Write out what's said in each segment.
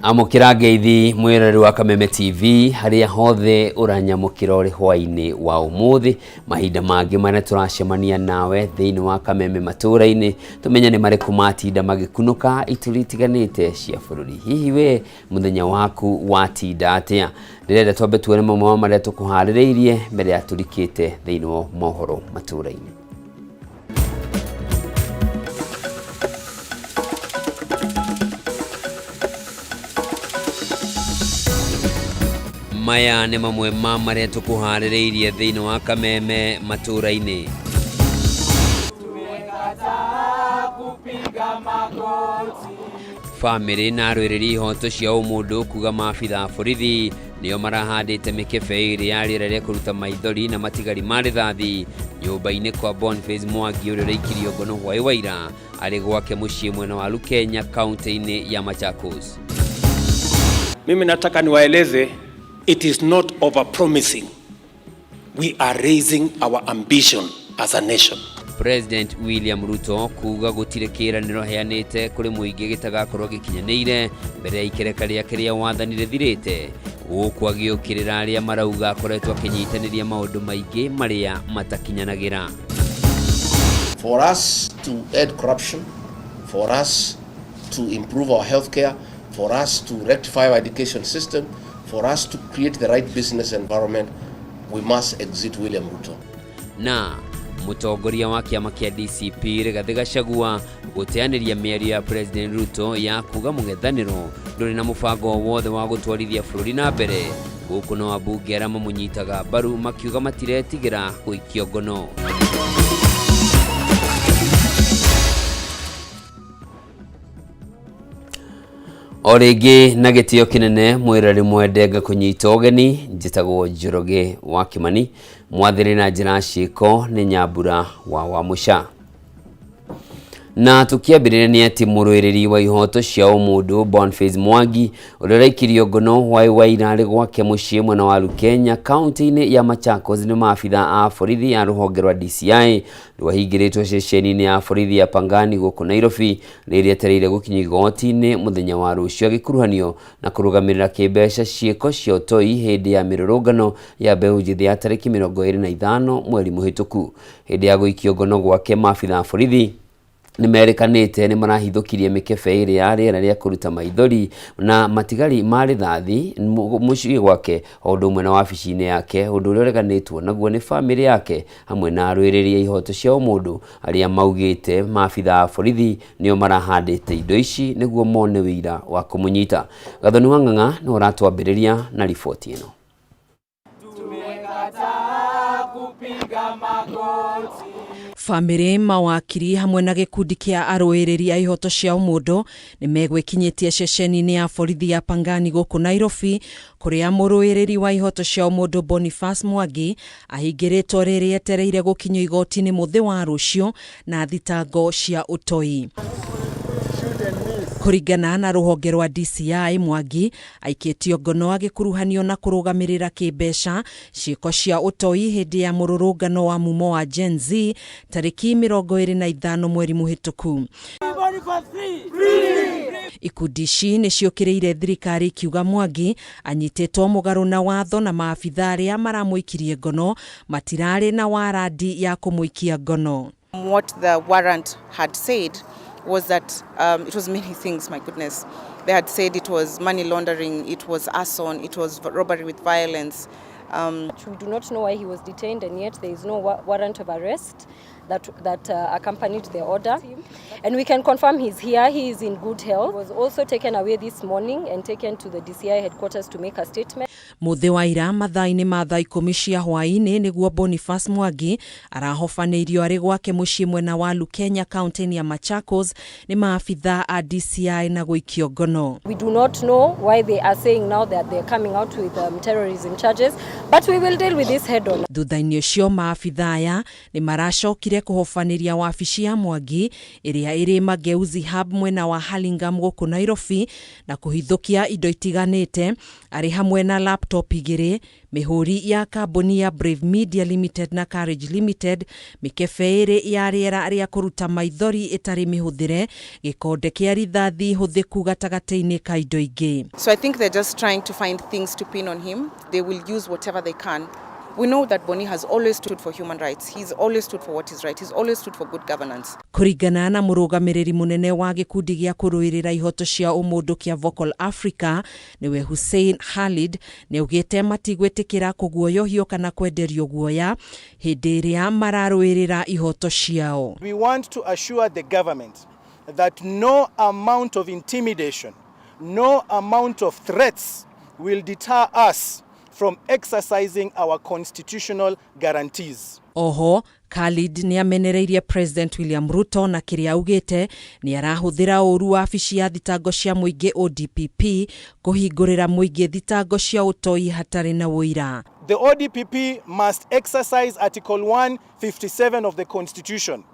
Amũkĩra ngeithi mwĩroreri wa Kameme TV harĩa hothe ũranyamũkĩra ũrĩ hwaĩ-inĩ wa ũmũthĩ. Mahinda mangĩ marĩa tũracemania nawe thĩinĩ wa Kameme matũũra-inĩ, tũmenye nĩ marĩkũ matinda magĩkunũka ituri itiganĩte cia bũrũri. Hihi we mũthenya waku watinda atĩa? Ndĩrenda twambe tuone mamwe ma marĩa tũkũharĩrĩirie mbere ya tũrikĩte thĩinĩ wa mohoro matũũra-inĩ. Maya nĩ mamwe ma marĩa tũkũharĩrĩirie thĩinĩ wa Kameme matũũra-inĩ. Bamĩrĩ na arũĩrĩri ihoto cia ũmũndũ kuga maabitha a borithi nĩo marahandĩte mĩkebe ĩrĩ ya rĩera rĩa kũruta maithori na matigari ma rĩthathi nyũmba-inĩ kwa Boniface Mwangi ũrĩa ũraikirio ngono hwaĩ wa ira arĩ gwake mũciĩ mwena wa Lukenya kaunti-inĩ ya Machakos. Mimi nataka niwaeleze it is not over promising. We are raising our ambition as a nation. President William Ruto kuga gũtirĩ kĩĩranĩro aheanĩte kũrĩ mũingĩ gĩtagakorwo gĩkinyanĩire mbere ya ikereka rĩake rĩa wathani rĩthirĩte, gũkũ agĩũkĩrĩra arĩa marauga akoretwo akĩnyitanĩria maũndũ maingĩ marĩa matakinyanagĩra. For us to end corruption, for us to improve our healthcare, for us to rectify our education system, for us to create the right business environment, we must exit William Ruto. Na mũtongoria wa kĩama kĩa DCP Rigathĩ Gachagua gũteanĩria mĩario ya President Ruto ya kuga mũng'ethanĩro ndũrĩ na mũbango o wothe wa gũtwarithia bũrũri na mbere, gũkũ no ambunge arĩa mamũnyitaga mbaru makiuga matiretigĩra gũikio ngono. O rĩngĩ na gĩtĩo kĩnene mwĩrori mwende ngakũnyita ũgeni, njĩtagwo Njoroge wa Kĩmani, mwathĩrĩ na njĩra ciĩko nĩ Nyambura wa Wamũca. Na tũkĩambĩrĩria nĩ atĩ mũrũĩrĩri wa ihoto cia ũmũndũ Boniface Mwangi ũrĩa ũraikirio ngono hwaĩ wa ira arĩ gwake mũciĩ mwena wa Lukenya kaunti-inĩ ya Machakos nĩ maabitha a borithi a rũhonge rwa DCI rwahingĩrĩtwo ceceni-inĩ ya borithi ya Pangani gũkũ Nairobi rĩrĩa etereire gũkinya igoti-inĩ mũthenya wa rũciũ agĩkuruhanio na kũrũgamĩrĩra kĩmbeca ciĩko cia ũtoi hĩndĩ ya mĩrũrũngano ya mbeũ njĩthĩ ya tarĩki 25 mweri mũhĩtũku. Hĩndĩ ya gũikio ngono gwake maabitha a borithi nĩ merĩkanĩte nĩ marahithũkirie mĩkebe ĩrĩ ya rĩera rĩa kũruta maithori na matigari ma rĩthathi mũciĩ gwake o ũndũ ũmwe na wabici-inĩ yake, ũndũ ũrĩa ũreganĩtwo naguo nĩ bamĩrĩ yake hamwe na arũĩrĩri a ihoto cia ũmũndũ arĩa maugĩte maabitha a borithi nĩo marahandĩte indo ici nĩguo mone wĩira wa kũmũnyita. Gathoni wa Ng'ang'a nĩwe ũratwambĩrĩria na riboti ĩno. Bamĩrĩ, mawakiri hamwe na gĩkundi kĩa arũĩrĩri a ihoto cia ũmũndũ nĩ megwĩkinyĩtie ceceni-inĩ ya borithi ya Pangani gũkũ Nairobi kũrĩa mũrũĩrĩri wa ihoto cia ũmũndũ Boniface Mwangi ahingĩrĩtwo rĩrĩ etereire gũkinyio igoti-inĩ mũthĩ wa rũciũ na thitango cia ũtoi. Kũringana na rũhonge rwa DCI, Mwangi aikĩtio ngono agĩkuruhanio na kũrũgamĩrĩra kĩmbeca ciĩko cia ũtoi hĩndĩ ya mũrũrũngano wa mumo wa Gen Z tarĩki 25 mweri mũhĩtũku. Ikundi ici nĩ ciũkĩrĩire thirikari ikiuga Mwangi anyitĩtwo mũgarũ na watho na maabitha arĩa maramũikirie ngono matirarĩ na warandi ya kũmũikia ngono. What the warrant had said was that it was many things, my goodness. They had said it was money laundering, it was arson, it was robbery with violence. We do not know why he was detained, and yet there is no warrant of arrest that accompanied the order. And we can confirm he's here, he is in good health. He was also taken away this morning and taken to the DCI headquarters to make a statement. Mũthĩ wa ira mathaa-inĩ ma thaa ikũmi cia hwaĩ-inĩ nĩguo Boniface Mwangi arahobanĩirio arĩ gwake mũciĩ mwena wa Lukenya kaunti-inĩ ya Machakos nĩ maabitha a DCI na gũikio ngono. We do not know why they are saying now that they are coming out with terrorism charges, but we will deal with this head on. Thutha-inĩ ũcio maabitha aya nĩ maracokire Nĩahotire kũhobanĩria wabici ya Mwangi ĩrĩa ĩrĩ Mageuzi Hub mwena wa Hurlingham gũkũ Nairobi na kũhithũkia indo itiganĩte arĩ hamwe na laptop igĩrĩ, mĩhũri ya kambuni ya Brave Media Limited na Courage Limited, mĩkebe ĩrĩ ya rĩera rĩa kũruta maithori ĩtarĩ mĩhũthĩre, gĩkonde kĩa rithathi hũthĩku gatagatĩ-inĩ ka indo ingĩ. So I think they're just trying to find things to pin on him. They will use whatever they can. We know that Boni has always stood for human rights. He's always stood for what is right. He's always stood for good governance. Kũringana na mũrũgamĩrĩri mũnene wa gĩkundi gĩa kũrũĩrĩra ihoto cia ũmũndũ kĩa Vocal Africa nĩwe Hussein Khalid, nĩaugĩte matigwĩtĩkĩra kũguoyohio kana kwenderio guoya hĩndĩ ĩrĩa mararũĩrĩra ihoto ciao. We want to assure the government that no amount of intimidation, no amount of threats will deter us from exercising our constitutional guarantees. Oho Khalid nĩamenereirie President William Ruto na kĩrĩa augĩte nĩarahũthĩra ũru wabici ya thitango cia mũingĩ ODPP kũhingũrĩra mũingĩ thitango cia ũtoi hatarĩ na ũira. The ODPP must exercise Article 157 of the Constitution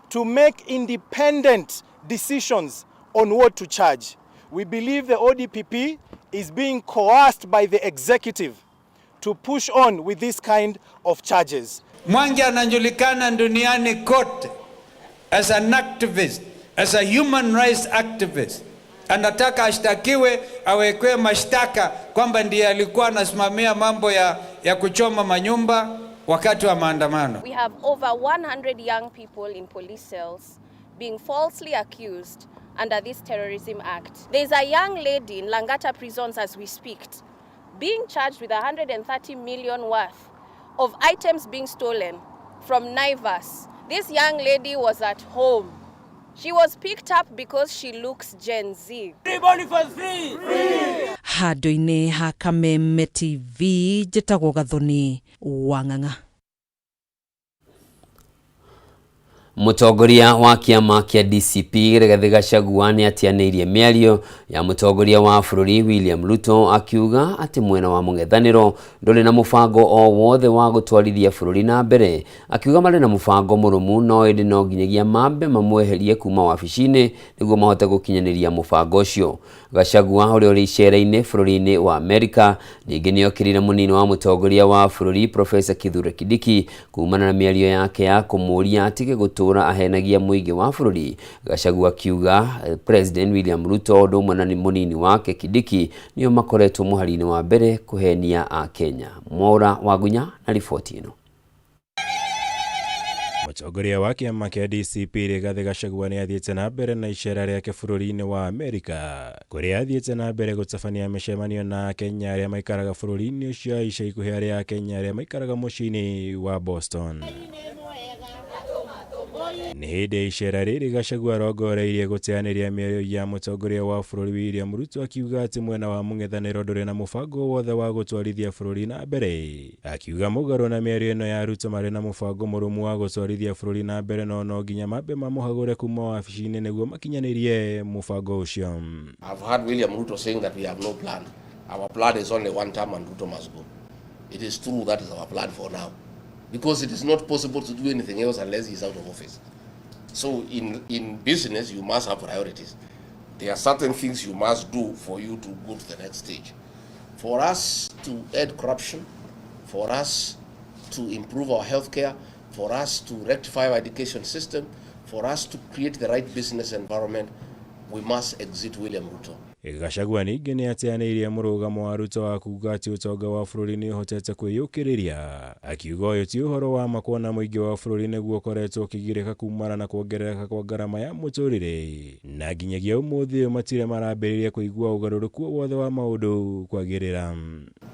to make independent decisions on what to charge. We believe the ODPP is being coerced by the executive to push on with this kind of charges. Mwangi anajulikana duniani kote as an activist, as a human rights activist. Anataka ashtakiwe, awekwe mashtaka kwamba ndiye alikuwa anasimamia mambo ya kuchoma manyumba wakati wa maandamano. We have over 100 young people in police cells being falsely accused under this Terrorism Act. There's a young lady in Langata prisons as we speak being charged with 130 million worth of items being stolen from Naivas. This young lady was at home. She was picked up because she looks Gen Z. Handũ-inĩ ha Kameme TV njĩtagwo Gathoni Wang'ang'a. Mũtongoria wa kĩama kĩa DCP Rigathĩ Gachagua nĩatianĩirie mĩario ya mũtongoria wa bũrũri William Ruto akiuga atĩ mwena wa mũng'ethanĩro ndũrĩ na mũbango o wothe wa gũtwarithia bũrũri na mbere, akiuga marĩ na mũbango mũrũmu no ĩndĩ no nginyagia mambe mamweherie kuma wabici-inĩ nĩguo mahote gũkinyanĩria mũbango ũcio. Gachagua ũrĩa ũrĩ icera-inĩ bũrũri-inĩ wa Amerika ningĩ nĩokĩrĩire mũnini wa mũtongoria wa bũrũri Professor Kithure Kindiki kumana na mĩario yake ya kũmũũria atige gũtũra ahenagia mũingĩ wa bũrũri. Gachagua akiuga President William Ruto ũndũ ũmwe na mũnini wake Kindiki nĩo makoretwo mũhari-inĩ wa mbere kũhenia Akenya. Mwaura Wagunya na riboti ĩno. Mũtongoria wa kĩama kĩa DCP Rigathĩ Gachagua nĩ athiĩte na mbere na icera rĩake bũrũri-inĩ wa Amerika kũrĩa athiĩte na mbere gũtabania mĩcemanio na Akenya arĩa maikaraga bũrũri-inĩ ũcio ica ikuhĩ arĩa Akenya arĩa maikaraga mũciĩ-inĩ wa Boston. Nĩ hĩndĩ ya icera rĩrĩ Gachagua arongoreirie gũteanĩria mĩario ya mũtongoria wa bũrũri William Ruto akiuga atĩ mwena wa mũng'ethanĩro ndũrĩ na mũbango wothe wa gũtwarithia bũrũri na mbere. Akiuga mũgarũ na mĩario ĩno ya Ruto marĩ na mũbango mũrũmu wa gũtwarithia bũrũri na mbere no no nginya mambe mamũhagũre kuma wabici-inĩ nĩguo makinyanĩrie mũbango ũcio. I've heard William Ruto saying that we have no plan. Our plan is only one term and Ruto must go. It is true that is our plan for now, because it is not possible to do anything else unless he's out of office. So in business, you must have priorities. There are certain things you must do for you to go to the next stage. For us to end corruption, for us to improve our healthcare, for us to rectify our education system, for us to create the right business environment, we must exit William Ruto. Gachagua ningĩ nĩ ateanĩirie mũrũgamo wa Ruto wa kuuga atĩ ũtonga wa bũrũri nĩ ũhotete kwĩyũkĩrĩria, akiuga ũyũ ti ũhoro wa ma kuona mũingĩ wa bũrũri nĩguo ũkoretwo ũkĩgirĩka kumana na kuongerereka kwa ngarama ya mũtũrĩre, na nginyagia ũmũthĩ ũyũ matirĩ marambĩrĩria kũigua ũgarũrũku o wothe wa maũndũ kwagĩrĩra.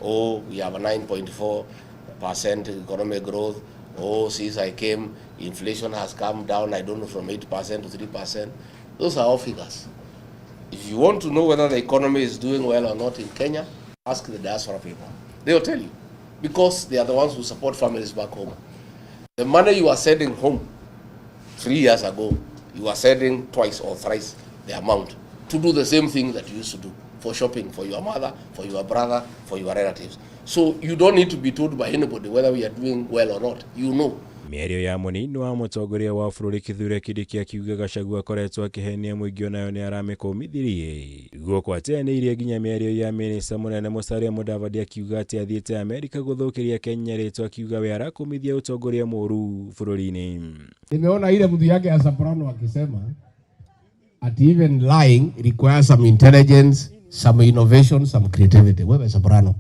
Oh, we have a 9.4% economic growth. Oh, since I came, inflation has come down, I don't know, from 8% to 3%. Those are all figures. If you want to know whether the economy is doing well or not in Kenya, ask the diaspora people. They will tell you, because they are the ones who support families back home. The money you are sending home 3 years ago, you are sending twice or thrice the amount to do the same thing that you used to do for shopping for your mother, for your brother, for your relatives. So you don't need to be told by anybody whether we are doing well or not. You know. Mĩario ya mũnini wa mũtongoria wa bũrũri Kithure Kindiki akiuga Gachagua akoretwo akĩhenia mũingĩ onayo nĩ aramĩkũmithirie. Gũkũ ateanĩirie nginya mĩario ya mĩnĩsta mũnene Musalia Mudavadi akiuga atĩ athiĩte Amerika gũthũkĩria Kenya rĩtwa akiuga we arakũmithia ũtongoria mũru bũrũri-inĩ. Nimeona ile mtu yake ya Soprano akisema ati even lying requires some intelligence, some innovation, some creativity. Wewe Soprano,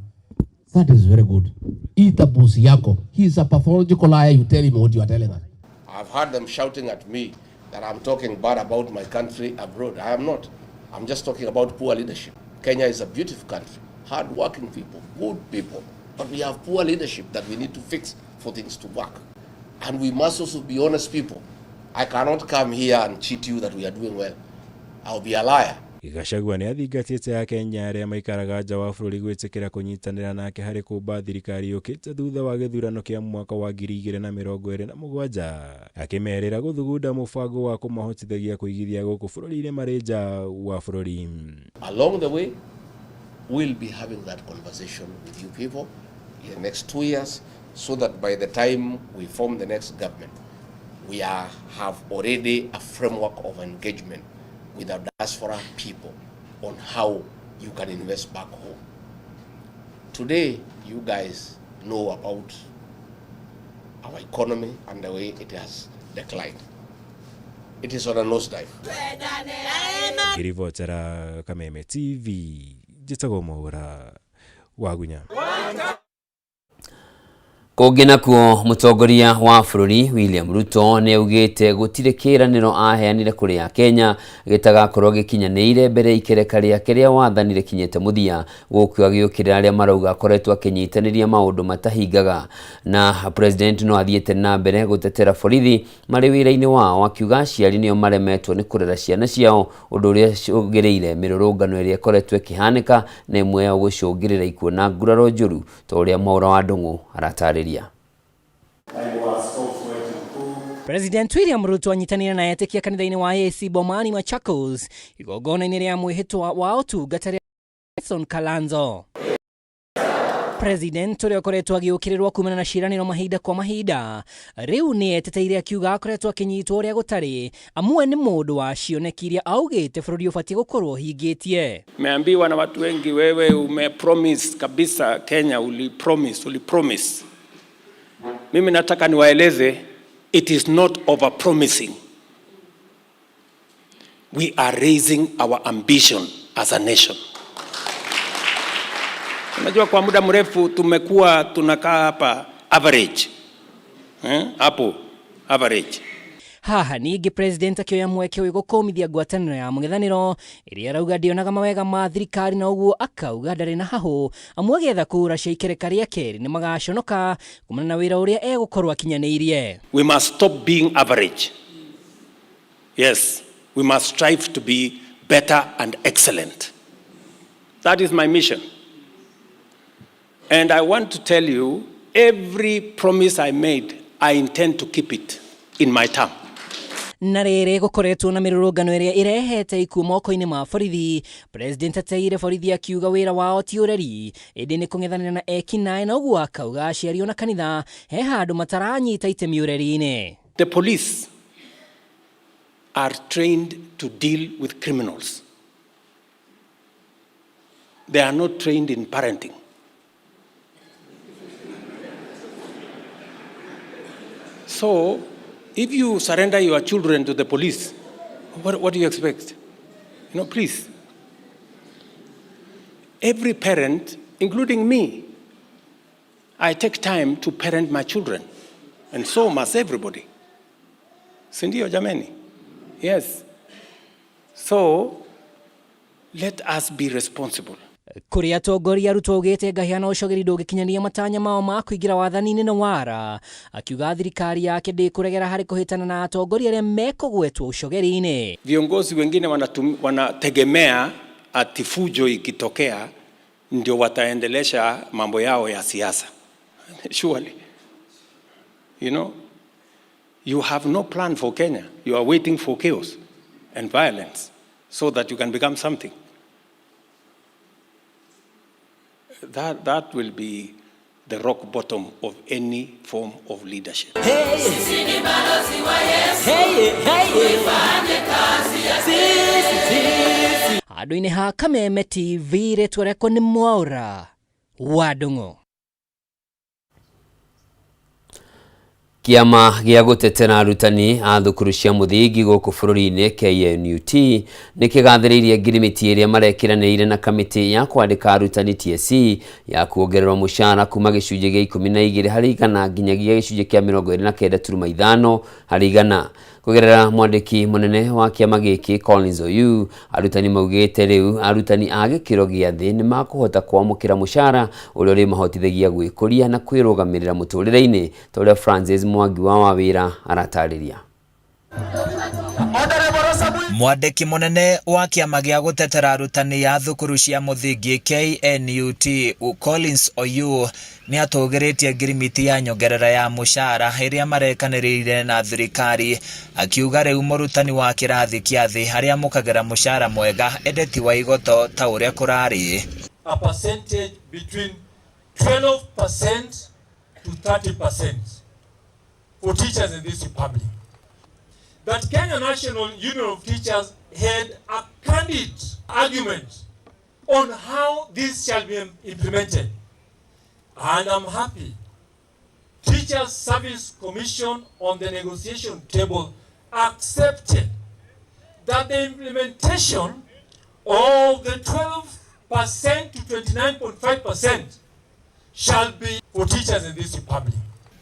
that is very good. Ita boss yako. He is a pathological liar. You tell him what you are telling us. I've heard them shouting at me that I'm talking bad about my country abroad. I am not. I'm just talking about poor leadership. Kenya is a beautiful country, hard-working people, good people. But we have poor leadership that we need to fix for things to work. And we must also be honest people. I cannot come here and cheat you that we are doing well. I'll be a liar. Gachagua nĩ athingatĩte Akenya arĩa maikaraga nja wa bũrũri gwĩtĩkĩra kũnyitanĩra nake harĩ kũmba thirikari yũkĩte thutha wa gĩthurano kĩa mwaka wa 2027, akĩmerĩra gũthugunda mũbango wa kũmahotithagia kũigithia gũkũ bũrũri-inĩ marĩ nja wa bũrũri. Along the way, we'll be having that conversation with you people in the next 2 years, so that by the time we form the next government, we have already a framework of engagement with our diaspora people on how you can invest back home. Today, you guys know about our economy and the way it has declined. It is on a nosedive. Ngĩribotera Kameme TV, njĩtagwo Mwaura Wagunya. Kũngĩ nakuo mũtongoria wa bũrũri William Ruto nĩ augĩte gũtirĩ kĩĩranĩro aheanire kũrĩ Akenya gĩtagakorwo gĩkinyanĩire mbere ikereka rĩake rĩa wathani rĩkinyĩte mũthia, gũkũ agĩũkĩrĩra arĩa marauga akoretwo akĩnyitanĩria maũndũ matahingaga. Na president no athiĩte na mbere gũtetera borithi marĩ wĩra-inĩ wao, akiuga aciari nĩo maremetwo nĩ kũrera ciana ciao, ũndũ ũrĩa ũcũngĩrĩire mĩrũrũngano ĩrĩa ĩkoretwo ĩkĩhanĩka na ĩmwe yao gũcũngĩrĩra ikuũ na nguraro njũru ta ũrĩa Mwaura wa Ndung'u aratarĩria. President William Ruto anyitanĩire na etĩkia kanitha-inĩ wa AIC Bomani Machakos igongona-inĩ rĩa mwĩhĩtwa wa ũtungata rĩa Nelson Kalonzo. President ũrĩa ũkoretwo agĩũkĩrĩrwo kumana na ciĩranĩro mahinda kwa mahinda rĩu nĩ eteteire akiuga akoretwo akĩnyitwo ũrĩa gũtarĩ amwe nĩ mũndũ wa cioneki iria augĩte bũrũri ũbatiĩ gũkorwo ũhingĩtie. Meambiwa na watu wengi, wewe umepromise kabisa Kenya, ulipromise, ulipromise. Mimi nataka niwaeleze, it is not over promising. We are raising our ambition as a nation. Unajua kwa muda mrefu tumekuwa tunakaa hapa average. Hapo average. Haha ningĩ president akĩoya mweke ũyũ gũkũmithia ngwatanĩro ya mũng'ethanĩro ĩrĩa arauga ndĩonaga mawega ma thirikari na ũguo akauga ndarĩ na hahũ amwe agĩetha kura cia ikereka rĩa kerĩ nĩ magaconoka kumana na wĩra ũrĩa egũkorwo akinyanĩirie. We must stop being average. Yes, we must strive to be better and excellent. That is my mission. And I want to tell you, every promise I made, I intend to keep it in my term. Na rĩrĩ gũkoretwo na mĩrũrũngano ĩrĩa ĩrehete ikuũ moko-inĩ ma borithi, president ateire borithi akiuga wĩra wao ti ũreri ĩndĩ nĩ kũng'ethanĩra na ekinaĩ na ũguo akauga aciari ona kanitha he handũ mataranyita itemi ũreri-inĩ. The police are trained to deal with criminals. They are not trained in parenting. So, if you surrender your children to the police, what do you expect? You know, please. Every parent, including me, I take time to parent my children, and so must everybody. Sindio jameni? Yes. So, let us be responsible. Kũrĩ atongoria Ruto augĩte ngahĩha na ũcogeri ndũngĩkinyanĩria matanya mao ma kũingĩra wathani-inĩ na wara, akiuga thirikari yake ndĩkũregera harĩ kũhĩtana na atongoria arĩa mekũgwetwo ũcogeri-inĩ. Viongozi wengine wanategemea ati fujo ikitokea ndio wataendelesha mambo yao ya siasa. Surely. You know, you have no plan for Kenya. You are waiting for chaos and violence so that you can become something. That will be the rock bottom of any form of leadership. Handũ-inĩ ha Kameme TV rĩtwa rĩakwa nĩ Mwaũra wa Ndung'u. Kĩama gĩa gũtetera arutani a thukuru cia mũthingi gũkũ bũrũri-inĩ KNUT nĩ kĩgathĩrĩirie ngirimiti ĩrĩa marekĩranĩire na kamĩtĩ ya kwandĩka arutani TSC ya kuongererwo mũcara kuma gĩcunjĩ gĩa 12 harĩ igana nginyagia gĩcunjĩ kĩa 29.5 harĩ igana. Kũgerera mwandĩki mũnene wa kĩama gĩkĩ Collins Oyu, arutani maugĩte rĩu arutani a gĩkĩro gĩa thĩ nĩ makũhota kwamũkĩra mũcara ũrĩa ũrĩmahotithagia gwĩkũria na kwĩrũgamĩrĩra mũtũrĩre-inĩ ta ũrĩa Francis Mwangi wa Wawĩra aratarĩria. Mwandĩki mũnene wa kĩama gĩa gũtetera arutani a thukuru cia mũthingi KNUT Collins Oyu nĩ atũgĩrĩtie ngirimiti ya nyongerera ya mũcara ĩrĩa marekanĩrĩire na thirikari, akiuga rĩu mũrutani wa kĩrathi kĩa thĩ arĩa amũkagĩra mũcara mwega ĩndĩ ti wa igoto ta ũrĩa kũrarĩ. A percentage between 12% to 30% for teachers in this republic. That Kenya National Union of Teachers had a candid argument on how this shall be implemented. And I'm happy. Teachers Service Commission on the negotiation table accepted that the implementation of the 12% to 29.5% shall be for teachers in this republic.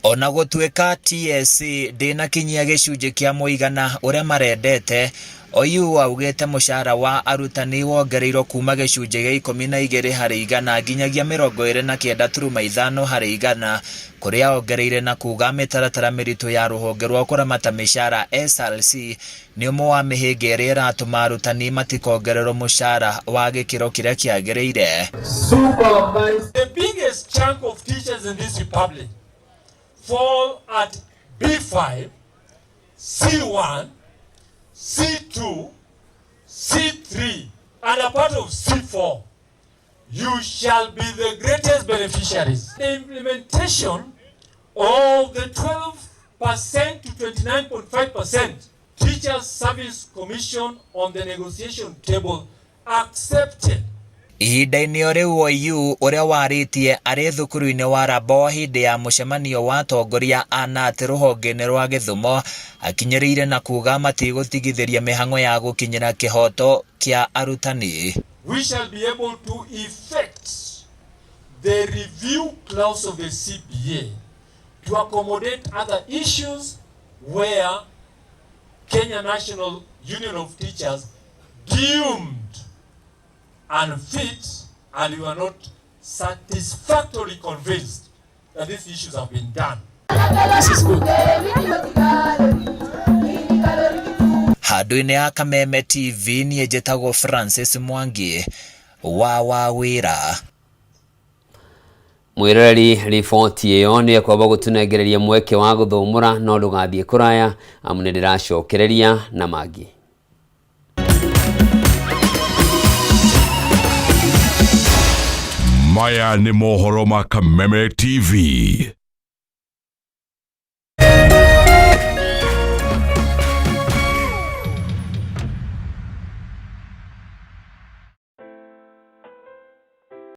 Ona gũtuĩka TSC ndĩnakinyia gĩcunjĩ kĩa mũigana ũrĩa marendete, Oyu augĩte mũcara wa arutani wongereirwo kuma gĩcunjĩ gĩa 12 harĩ igana nginyagia 29.5 harĩ igana, kũrĩa ongereire na kuga mĩtaratara mĩritũ ya rũhonge rwa kũramata mĩcara SRC nĩ ũmwe wa mĩhĩnga ĩrĩa ĩratũma arutani matikongererwo mũcara wa gĩkĩro kĩrĩa kĩagĩrĩire. The biggest chunk of teachers in this republic fall at B5, C1, C2, C3, and a part of C4. You shall be the greatest beneficiaries. The implementation of the 12% to 29.5% Teachers Service Commission on the negotiation table accepted. Ihinda-inĩ o rĩu Oyu ũrĩa warĩtie arĩ thukuru-inĩ wa Rabo hĩndĩ ya mũcemanio wa atongoria a KNUT rũhonge-inĩ rwa Gĩthumo akinyĩrĩire na kuga matigũtigithĩria mĩhang'o ya gũkinyĩra kĩhoto kĩa arutani. We shall be able to effect the review clause of the CBA to accommodate other issues where Kenya National Union of Teachers deemed unfit and we are not satisfactorily convinced that these issues have been done. This is good. Handũ-inĩ ha Kameme TV niĩ njĩtagwo Francis Mwangi wa Wawĩra. Mwĩroreri, riboti ĩyo nĩ ĩkwamba gũtũnengereria mweke wa gũthũmũra, no ndũgathiĩ kũraya amu nĩ ndĩracokereria na mangĩ. Maya nĩ mohoro ma Kameme TV.